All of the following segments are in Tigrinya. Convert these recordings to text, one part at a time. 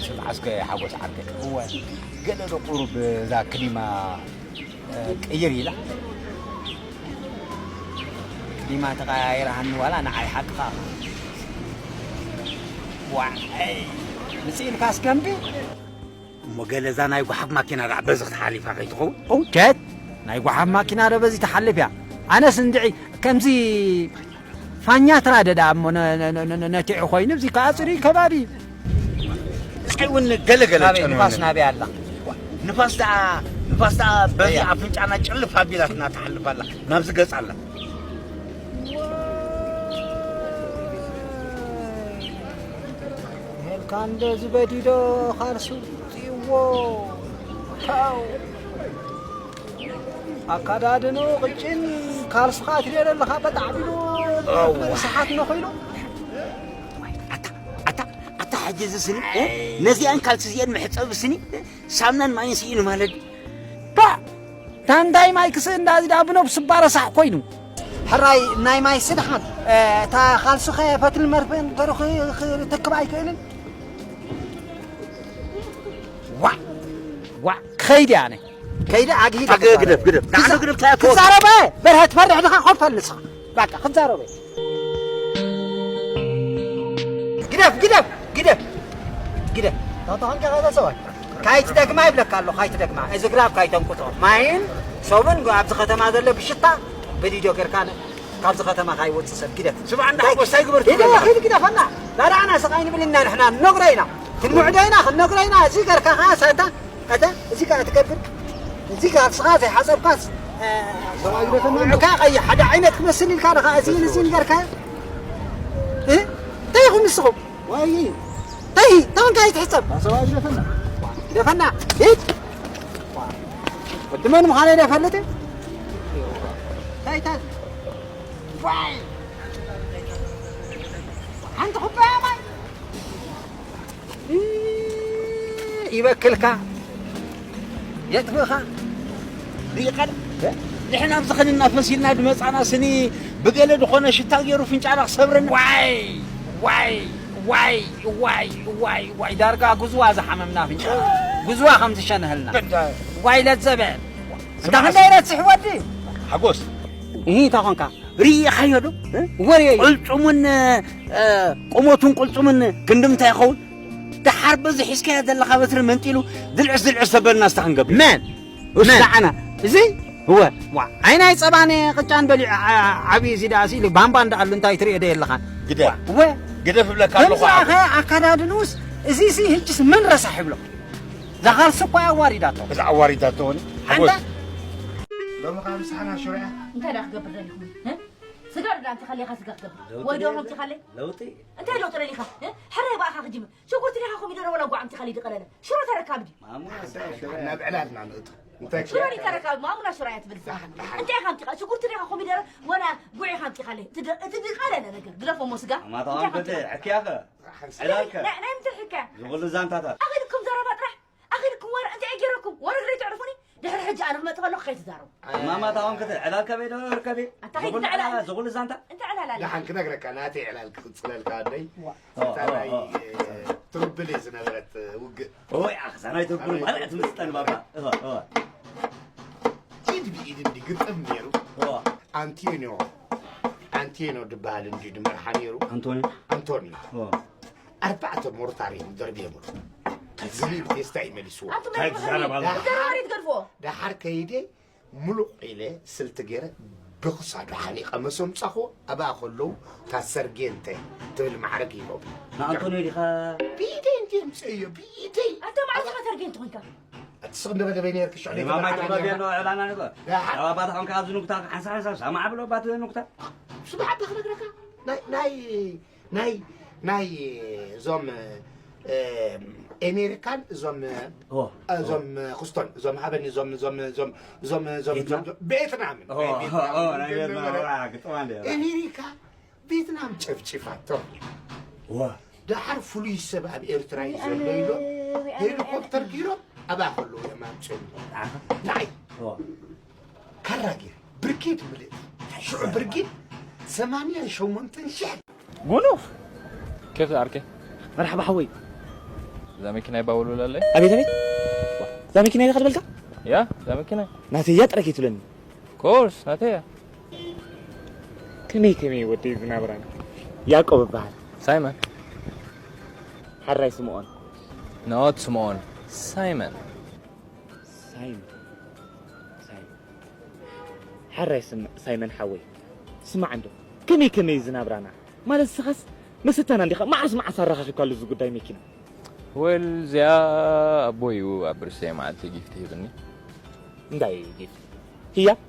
ስምዓስከ ሓጎስ ዓርከይ። እወ። ገለ ዶ ቁሩብ እዛ ክሊማ፣ እ፣ ቅይር ኢላ? ክሊማ ተቐያይራ ሃኒ ዋላ ንዓይ ሓቅኻ። ዋይ፣ ምስ ኢልካ እስከ እምቢ። እሞ ገለ እዛ ናይ ጓሓፍ ማኪና ደኣ በዚ ክትሓሊፋ ከይትኸውን? እውሸት! ናይ ጓሓፍ ማኪና ዶ በዚ ትሓልፍ እያ? ኣነስ እንድዒ ከምዚ ፋኛትራ ዶ ደኣ እሞ ነ-፣ ነ-፣ ነ-፣ ነ-፣ ነቲዑ ኮይኑ፣ እዚ ከኣ ጽሩይ ከባቢ እዩ። እስኪ እውን ገለ ገለ ናበይ ጨንወኒ። ንፋስ ናበይ ኣላ? ንፋስ ደኣ፣ ንፋስ ደኣ በዚ እያ። ኣፍንጫና ጭልፍ ኣቢላትና ትሓልፍ ኣላ። ናብዚ ገጽ ኣላ። ሄልካ እንደዚ በዲዶ ካልሱ ጽዎ። ታው። ኣካዳድንኡ ቅጭን፣ ካልስኻ ትሪኦ ዘለኻ በጣዕ ቢሉ እዋ። ሰሓት ነኺሉ። ኣታ፣ ኣታ፣ ኣታ ሕጂ እዚ ስኒ፣ እ? ነዚኣን ካልሲ እዚአን መሕጸቢ ስኒ፣ እ? ሳምናን ማይን ስኢኑ ማለት። ባ! ታንታይ ማይ ክስእ እንዳዚ ዳ ብነብሱ ባረሳሕ ኮይኑ። ሕራይ ናይ ማይ ስድሓን፣ እ፣ እታ ካልስኸ ፈትሊ መርፍእን ተረኺ-፣ ኽ-፣ ክትክብ ኣይክእልን? ዋ! ዋ! ክኸይድ እየ ኣነ። ከይደ ኣግሂደ ኣገ ክዛረብ። ግደፍ፣ ግደፍ። ንዓዶ ክዛ-፣ ግደፍ፣ እንታይ ኣትወጽ? ክዛረበ? በርሀ ትፈርሕ ድኻ? ኮፍ ተልስኻ። በቃ፣ ክዛረበ። ግደፍ፣ ግደፍ፣ ግደፍ፣ ግደፍ። ተኾንካ ከዛ ሰብኣይ። ካይትደግማ ይብለካ ኣሎ፣ ካይትደግማ። እዚ ግራፍ ካይተንቁጦ። ማይን ሰብን ኣብዚ ከተማ ዘሎ ብሽታ በዲዶ ጌርካ ነ-፣ ካብዚ ከተማ ካይወጽእ ሰብ ግደፍ። ስማዕ፣ እንዳ ሓጎስ ኣይግበር ሂድ፣ ትብለና። ሂድ ግደፈና። ላዳ ኣና ስቕ ኣይንብልና ንሕና፣ ንነግሮ ኢና። ክንምዕዶ ኢና፣ ክንነግሮ ኢና። እዚ ጌርካ ኸዓ ሳንታ፣ ኣታ፣ እዚ ከኣ ትገብር። እዚ ከኣ ንስኻ ዘይሓጸብካስ፣ እ፣ ሰብኣይ ግደፈና ኣሎ። ውዕካ ቀይሕ፣ ሓደ ዓይነት ክመስል ኢልካ ዲኻ እዚን እዚን ጌርካዮ? እ? እንታይ ኢኹም ንስኹም? ዋይ። እንታይ? እንታይ ኮንካ ኣይትሕጸብ? ሰብኣይ ግደፈና። ግደፈና። ሂድ። ወዲ መን ምዃነይ ዶ ይፈልጥ? እንታይ እንታይ? ዋይ። ሓንቲ ኩባያ ማይ። ይበክልካ፣ የጥፍእኻ። ሪኢኻን? ንሕና ኣብዚ ክንናፈስ ኢልና ድመጻና ስኒ ብገለ ዝኾነ ሽታ ገይሩ ፍንጫና ክሰብረና። ዋይ፣ ዋይ፣ ዋይ፣ ዋይ፣ ዋይ፣ ዋይ፣ ዳርጋ ጉዝዋ ዝሓመምና ፍንጫና። ጉዝዋ ከም ዝሸነህልና። እንዳ ዋይ ለዘበ። እንዳ ስማዕ፣ ክንደይ ረሲሕ ወዲ። ሓጎስ። እሂ፣ እንታይ ኾንካ? ርኢኻዮ ዶ? እ? ወሬ እዩ። ቅልጽሙን፣ እ፣ ቁመቱን ቅልጽሙን ክንዲ ምንታይ ይኸውን? ደሓር በዚ ሒዝካዮ ዘለኻ በትሪ መንጢሉ ድልዕስ ድልዕስ ዘበልና እስታ ክንገብር። መን? እሱ መን? ደዓና። እዚ? እወ። ዋ፣ ኣይ ናይ ጸባን ቅጫን በሊዑ ዓ-፣ ዓብዪ እዚ ደኣ ሲሉ ባምባ እንዳኣሉ እንታይ ትሪኦ ዶ የለኻን? ግደ። እወ። ግደፍ እብለካ ኣለኹ ከምዚ ዓቢ። ኣኸ ኣካዳድንኡስ፣ እዚ ሲ ህጅስ መን ረሳሕ ይብሎ? እዛ ካልሲ እኳ ኣዋሪዳቶ። እዛ ኣዋሪዳቶ እውን ኣንታ ሓጎስ። ሎሚ ካብ ምሳሕና ሽሮ እያ። እንታይ ደኣ ክገብር ደሊኹም? እ? ስጋ ዶ ደኣ እንተኻሊኻ ስጋ ክገብር? ለውጢ ወይ ዶ የለ። ከምቲ ካለይ? ለውጢ? እንታይ ለውጢ ደሊኻ? እ? ሕራይ ብኣኻ ክጅምር። ሽጉርቲ ዲኻ ኮሚደረ ወላ ጓዕ ምቲ ካለይ ድቐለለ? ሽሮ ተረካብ ድዩ? ማሙ፣ ሽሮ ናብ ዕላልና ንእቱ። እንታይ ሽሮ ዲ ተረካብ? ማሙና ሽሮ እያ ትብል ስኻ። ደሓን፣ ደሓን። እንታይ ኢኻ ምቲ ካ-፣ ሽጉርቲ ዲኻ ኮሚደረ ወላ ጉዕ ኢኻ ምቲ ካለይ? እቲ ድ-፣ እቲ ድቐለለ ነገር ግደፎ እሞ ስጋ። ኣማታ እንታይ ዋንፈተ፣ ከምቲ ዕክያኸ? ሓንስ ዕላልከ? ናይ፣ ናይ ምንታይ ሕካ? ዝኹሉ ዛንታታት። ኣኺልኩም ዘረባ ጥራሕ። ኣኺልኩም ወረ እንታይ ገይረኩም? ወረ ግደይ ትዕርፉኒ? ድሕሪ ሕጂ ኣነ ክመጽእ ከለኹ ከይትዛረቡ። ማማ፣ ታውን ክተ ዕላል ከበይ ዶ ርከቢ? ኣታ ከይት ዝኹሉ ዕላል። ዕላል፣ ዝኹሉ ዛንታ? እንታይ ዕላል ኣለ? ደሓን ክነግረካ፣ ናተይ ዕላል ክቕጽለልካ ኣደይ። ዋ። እታ ኦ፣ ኦ፣ ናይ፣ ኦ። እ፣ ትሩብል እየ ዝነበረት፣ እ፣ ውግእ። ኦይ፣ ኣኽሳ ናይ ትሩብል ኣበይ? ማለት ምስጠን ባባ። ኦ፣ ኦ። ኢድ ብኢድ እንዲ ግጥም ነይሩ። ኦ። ኣንቶኒዮ፣ ኣንቶኒዮ ድበሃል እንዲ ድመርሓ ነይሩ። ኣንቶኒ? ኣንቶኒ። ኦ። ኣርባዕተ ሞርታር እዮም ደርቢዮምሉ። ግሊል ፌስታ እዩ መሊስዎ። ኣንቱም እንታይ ትዛረብ ኣለኹም? ደሓር፣ ደሓር ከይደ፣ ምሉቕ ኢለ ስልቲ ገይረ ብኽሳዱ ሓኒቐ መሶም ጻኹ። ኣብኣ ከለዉ እታ ሰርጌንተ ትብል ማዕረግ ሂቦም። ንኣንቶንዮ ዲኻ? ብኢደይ እንዲ የምፅእዮ፣ ብኢደይ። ኣንተ መዓዝ ኢኻ ሰርጌንተ ኮንካ? ኣቲ ስቕ እንደ መደበይ ነይርኪ ሽዑ ማማ ደይተመርዓና ትባብያ ነይርና። ነው ዕላና ንግበር። ደሓር። ኣብ ኣባታ ኾንካ ኣብዚ ንጉታ ሓንሳብ ሓንሳብ ሳማ ዓብሎ ኣባት ንጉታ። ስማዕ ኣባ ክነግረካ። ናይ፣ ናይ ናይ፣ ናይ እዞም፣ እ፣ ኤሜሪካን እዞም፣ ኦ፣ እዞም ኦ። ክስቶን፣ እዞም ሃበኒ፣ እዞም፣ እዞም፣ እዞም፣ እዞም፣ እዞም፣ ቪየትናም? እዞም፣ ኦ፣ ቪየትናም። ኦ፣ ናይ ቪየትናም፣ ቪየትናም፣ ዋ፣ ግጥም ኣለ። ኤሜሪካ፣ ቪየትናም ጨፍጭፋቶ። ዋ። ደሓር ፍሉይ ሰብ ኣብ ኤርትራ እዩ ዘሎ ኢሎም፣ ኣነ፣ ኣነ፣ ሄሊኮፕተር ኣነ። ጊሮም ኣብኣ ከለዉ እዮም ኣምፅኦም። ኣሃ። ንዓይ። ኦ። ካራ ገይረ፣ ብርጌድ ምልእቲ። ሽዑ ብርጌድ ሰማንያን ሸሞንተን ሽሕ። ጉኑፍ! ኬፍ ኣርከ? መርሓባ ሓወይ። እዛ መኪና ይባበሉላ ኣለይ? ኣቤት፣ ኣቤት። እዛ መኪና ኢኻ ትበልካ? ያ፣ እዛ መኪና። ናተይ እያ ጥራይ ከይትብለኒ። ኮርስ፣ ናተይ እያ። ከመይ፣ ከመይ ወደይ ዝናብራን? ያዕቆብ እበሃል። ሳይመን። ሓራይ ስምኦን። ኖት ስምኦን። ሳይመን። ሳይመን። ሳይመን። ሓራይ ስም-፣ ሳይመን ሓወይ። ስማዕ እንዶ። ከመይ፣ ከመይ ዝናብራና? ማለት ንስኻስ መሰታና እንዲኻ መዓስ መዓስ ኣረኻኺብካሉ እዚ ጉዳይ መኪና? ወል እዚኣ ኣቦይ እዩ ኣብ ብርስደይ መዓልቲ ጊፍት ሂብኒ። እንታይ ጊፍት? ህያብ?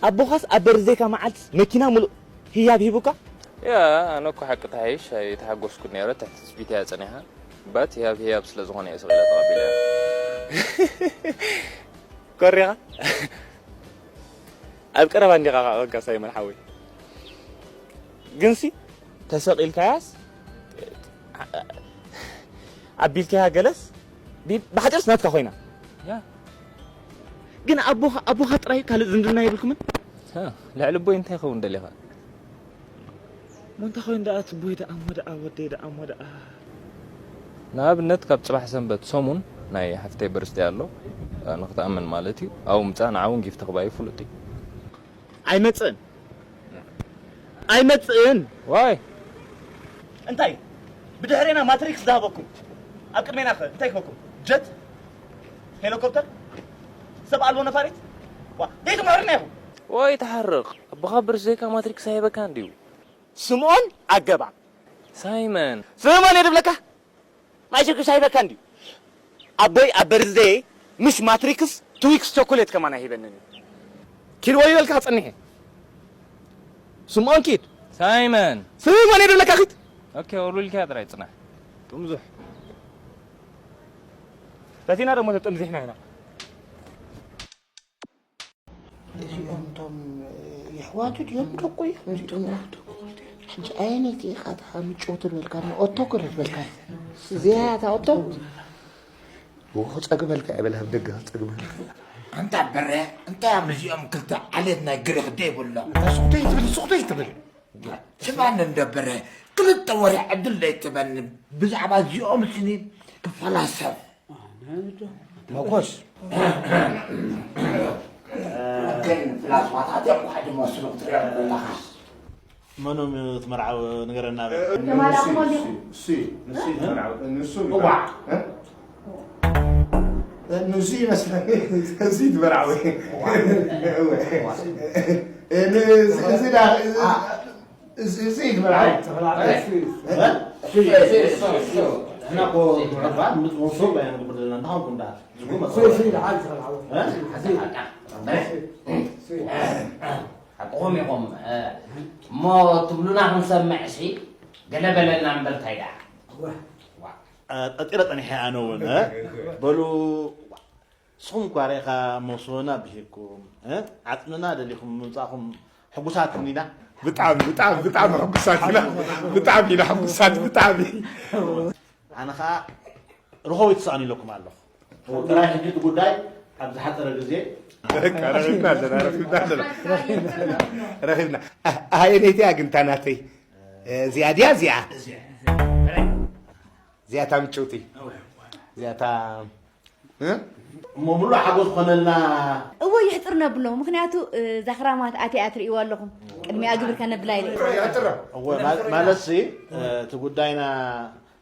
ኣቦኻስ ኣብ በርዝደይካ መዓልቲ መኪና ሙሉእ ህያብ ሂቡካ? ያ፣ ኣነ እኮ ሓቂ ተሓይሽ ኣይተሓጎስኩን ነይረ፣ ትሕቲ ትጽቢት እያ ጸኒሓ። ባት ህያብ ህያብ ስለ ዝኾነ እየ ስቕ ኢለ ተቐቢለያ። ኮሪኻ? ኣብ ቀረባ እንዲኻ ኸዓ ኮንካ ሳይመን ሓወይ። ግንሲ ተሰቒልካያስ ኣቢልካያ ገለስ ቢ-፣ ብሓጺርስ ናትካ ኮይና። ያ። ግን ኣቦኻ፣ ኣቦኻ ጥራይ ካልእ ዝምድና የብልኩምን? ሃ፣ ልዕሊ ኣቦይ እንታይ ይኸውን ደሊኻ? እሞ እንታይ ኮይኑ ደኣ ትቦይ ደኣ እሞ ደኣ ወደይ ደኣ እሞ ደኣ? ንኣብነት ካብ ጽባሕ ሰንበት ሰሙን ናይ ሓፍተይ በርስደይ ኣሎ። ንክትኣምን ማለት እዩ። ኣብኡ ምጻእ ንዓ እውን ጊፍት ክባይ ፍሉጥ እዩ። ኣይመጽእን። ኣይመጽእን። ዋይ? እንታይ? ብድሕሬና ማትሪክስ ዝሃበኩም። ኣብ ቅድሜና ኸ እንታይ ክበኩም? ጀት? ሄሊኮፕተር? ሰብ ኣልቦ ነፋሪት? ዋ፣ ዘይትምሕርና ኢኹም። ወይ ተሓርቕ። ኣቦኻ ብርዝደይካ ማትሪክስ ኣይበካን ድዩ? ስምኦን ኣገባብ። ሳይመን። ስምኦን እየ ድብለካ። ማይ ሽርክሽ ኣይበካ እንድዩ። ኣቦይ ኣብ በርዝደይ ምሽ ማትሪክስ ትዊክስ ቸኮሌት ከማን ኣይሂበንን እዩ። ኪድ ወይ በልካ ክጸንሕ እየ። ስምኦን ኪድ። ሳይመን። ስምኦን እየ ድብለካ ኪድ። ኦኬ፣ ወልዊልካ ጥራይ ጽናሕ። ጥምዙሕ። ፈቲና ደሞ ተጠምዚሕና ኢና። እዚኦም እቶም የሕዋቱ ድዮም ደቁ እዮም እዚኦም? ሕጂ ኣየነይቲ ኢኻ እታ ምጭው ትበልካ? ኦቶ እኮ ዶ ትበልካ? እዚኣ እያ እታ ኦቶ? እዎ፣ ክጸግመልካ እየ በል፣ ኣብ ደገ ክጸግመልካ። ኣንታ በረ፣ እንታይ እዮም እዚኦም ክልተ ዓሌት ናይ ግሪኽ ደይብሎም? ስቕ ደይ ትብል፣ ስቕ ደይ ትብል። ስማኒ እንዶ በረ፣ ክልተ ወርሒ ዕድል ደይትበኒ ብዛዕባ እዚኦም ስኒ ክፈላሰፍ። መኮስ። ግን ፍላስፋታት እዮም ዋሕዲ መስሉ ክትሪኦም ዘለኻስ። መኖም እዩ እቲ መርዓዊ ንገረና በል። እ፣ ንሱ እዩ፣ ንሱ እዩ፣ ንሱ እዩ፣ ንሱ እዩ እቲ መርዓዊ፣ ንሱ እዩ። እዋ። እ? እ፣ ንሱ ይመስለኒ፣ እዚ እዩ እቲ መርዓዊ። እዋ። እዋ። እ፣ ንዚ፣ እዚ ዳ-፣ እዚ፣ አ። እዚ፣ እዚ ይትበል፣ ኣይ፣ ተፈላጠ። እ? እሱ፣ እሱ፣ እሱ፣ እሱ። ንሕና እኮ ምዕባል ምጥሙር ሰብ ኣይንገብር ዘለና፣ እንታይ ኾንኩም ደኣ? ዝጎመ እሱ፣ እሱ፣ ይልዓል፣ ይልዓል። እ? እሱ፣ እሱ። ሓቅኹም ኢኹም፣ እ፣ እሞ ትብሉና ክንሰምዕ እሺ፣ ገለ በለልና እምበር እንታይ ደኣ? እወ። ዋ። እ፣ ጠጢረ ጸኒሐ ኣነ እውን፣ እ? በሉ፣ ንስኹም እኳ ርኢኻ መሶና ብሂግኩም፣ እ? ዓጽምና ደሊኹም ምምጻእኹም ሕጉሳት ኢና። ብጣዕሚ፣ ብጣዕሚ፣ ብጣዕሚ ሕጉሳት ኢና። ብጣዕሚ ኢና ሕጉሳት፣ ብጣዕሚ። ኣነ ኸኣ ርኾብ ይትስኣን ኢለኩም ኣለኹ። ጥራይ ሕጂ እቲ ጉዳይ ኣብ ዝሓጸረ ግዜ በቃ፣ ረኺብና ኣለና፣ ረኺብና ኣለና። ረኺብና። ኣህ፣ ኣየነይቲ እያ ግን እታ ናተይ? እዚኣ ድያ እዚኣ? እዚኣ። እዚኣ እታ ምጭውቲ። እዚኣ እታ እ? እሞ ምሉእ ሓጎስ ክኾነልና። እወ፣ የሕጽር ነብሎ። ምኽንያቱ፣ እ፣ እዛ ክራማት ኣትያ ትርእይዋ ኣለኹም። ቅድሚኣ ግብር ከነብላ ኢለ። የሕጽር። እወ፣ ማ-፣ ማለትሲ፣ እ፣ እቲ ጉዳይና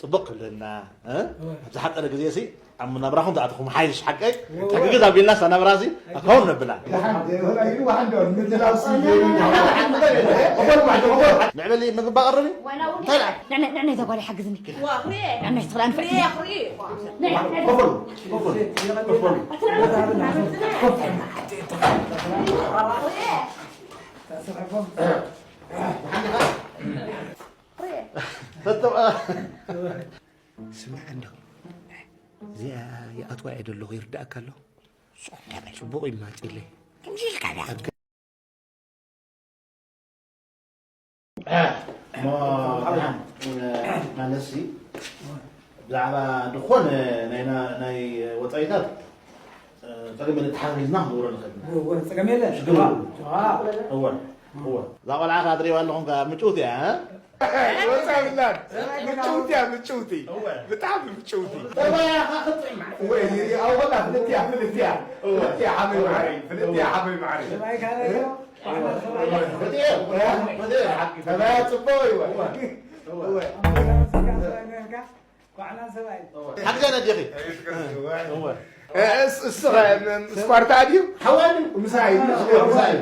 ጽቡቕ ክብለልና፣ እ? እወ። ኣብ ዝሓጸረ ግዜሲ ኣብ መናብራኹም ትኣትኹም ሓይሽ ሓቀይ፣ እወ። ሕግግዝ ኣቢልናስ ኣናብራሲ ኣካውን ነብላ። ደሓን፣ ደሓን፣ ደሓን፣ ምድላውሲ ዘይብሉ። መዕበሊ ምግቢ ኣቕርቢ። እንታይ ደኣ? ንዕናይ፣ ንዕናይ እዛ ጓል ሓግዝኒ። ንዕናይ ትኽእላ ንፍዕ። ስማዕ እንዶ፣ እዚኣ ይኣትዋ እየ ዘለኹ፣ ይርዳእካ ኣሎ? ጽቡቕ ይማጺለይ። ከምዚ ኢልካ ድኣ። እሞ፣ ማለትሲ፣ ብዛዕባ ዝኾነ ናይ ና-፣ ናይ ወጻኢታት፣ ጸገም የለን፣ ተሓጋጊዝና ክንገብሮ ንኽእል ኢና። እወ፣ ጸገም የለን። ሽግር የለን። እወ። እወ። እዛ ቆልዓ ከኣ ትርእይዋ ኣለኹም ከኣ ምጭውቲ እያ፣ እ? ወጻኢ ብላን። ምጭውቲ እያ፣ ምጭውቲ። እወ። ብጣዕሚ ምጭውቲ። እወ፣ እያ፣ ከኣ ክትጥዕም ማለት። እወ፣ ይሪ-፣ ኣብ ወላ ፍልጥያ፣ ፍልጥያ። እወ። ፍልጥያ ሓመይ ማዕረይ፣ ፍልጥያ እወ። ሓመይ ማዕረይ። ሰብኣይ ካለ እወ። እወ። ፍልጥያ፣ ፍልጥያ፣ ሓቂ። ሰብኣያ ጽቡቕ እዩ። እወ። እወ። ሓግዘን ኣዴኺ። እወ። እወ። እስ-፣ እስኸ ስኳርታ ድዩ? ሓዋኒ። ምሳይ። ምሳይ።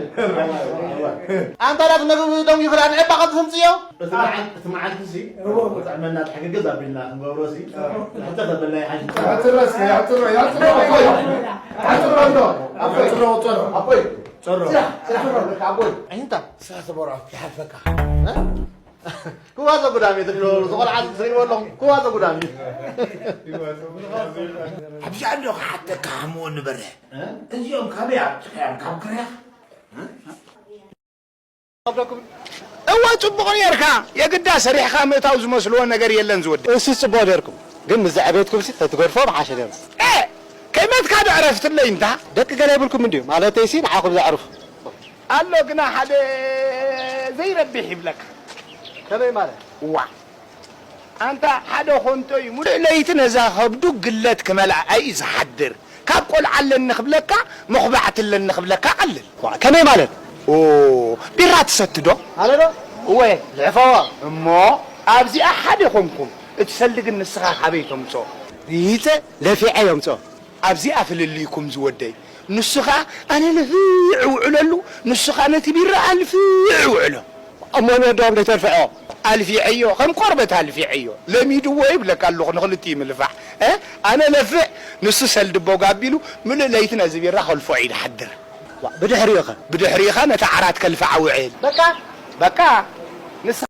ኣንታ ዳት ምግቢ ደንጉዩ ክዳን ዕባ ከም ትምጽዮ? እቲ መዓል-፣ እቲ መዓልቲ ሲ፣ እወ። ጥዕመና ትሕግግዝ ኣቢልና ክንገብሮ ሲ፣ ሕቶ ተበልና ይሓይሽ። ያትረስ፣ ያትረ-፣ ያትረ-፣ ያትረ-፣ ያትረ-፣ ያትረ-፣ ኣቦይ። ስራሕ፣ ስራሕ፣ ኣቦይ። ኣይንታ። ስራሕ ተበራኽ፣ ይሓልፈካ። እ? ክዋ ዘጉዳሚ ትብሎ፣ ዝቆልዓ ትርእይዎ ኣለኹም፣ ክዋ ዘጉዳሚ። ኣብዚ ኣሎ ክሓተካ ሓምዎ ንበረ። እ? እዚኦም ካበይ ኣምፂኻዮም? ካብ ክርያኽ? እ? እወ፣ ፅቡቕ ነርካ። የግዳ ሰሪሕኻ ምእታው ዝመስልዎ ነገር የለን ዝወደ። እሱ ፅቡቕ ነርኩም። ግን ምስ ዘዕቤትኩም ሲ ተትገድፎ ምሓሸ ነሩ። እ! ከይመትካ ዶ ዕረፍትለይ እንታ? ደቂ ገለ የብልኩም እንድዩ። ማለተይ ሲ ንዓኹም ዘዕርፉ። ኣሎ ግና ሓደ ዘይረብሕ ይብለካ። ከመይ ማለት? ዋ። ኣንታ ሓደ ኾንቶ እዩ። ሙሉእ ለይቲ ነዛ ከብዱ ግለት ክመልኣ እዩ ዝሓድር። ካብ ቆልዓ ኣለኒ ክብለካ፣ መኹባዕቲ ኣለኒ ክብለካ ቀልል። ዋ፣ ከመይ ማለት? ኦ፣ ቢራ ትሰቲ ዶ? ኣነ ዶ? እወ። ልሕፈዋ። እሞ ኣብዚኣ ሓደ ኮንኩም፣ እቲ ሰልዲ ግን ንስኻ ካበይ ተምጾ? ይተ ለፊዐ የምጾ። ኣብዚኣ ፍልልይኩም ዝወደይ። ንሱ ኸኣ ኣነ ልፍዕ እውዕለሉ፣ ንሱ ኸኣ ነቲ ቢራ ኣልፍዕ እውዕሎ። እሞ ንወደኦም ዘይተልፍዖ? ኣልፊዐዮ፣ ከም ቆርበት ኣልፊዐዮ። ለሚድዎ ይብለካ ኣለኹ ንኽልቲኡ ምልፋዕ። እ? ኣነ ለፍዕ፣ ንሱ ሰልድቦ ጋቢሉ፣ ምሉእ ለይቲ ነዚ ቢራ ከልፎ እዩ ዝሓድር። ዋ፣ ብድሕሪኡ ኸ? ብድሕሪኡ ኸኣ ነቲ ዓራት ከልፍዓ ውዕል። በቃ? በቃ። ንስ-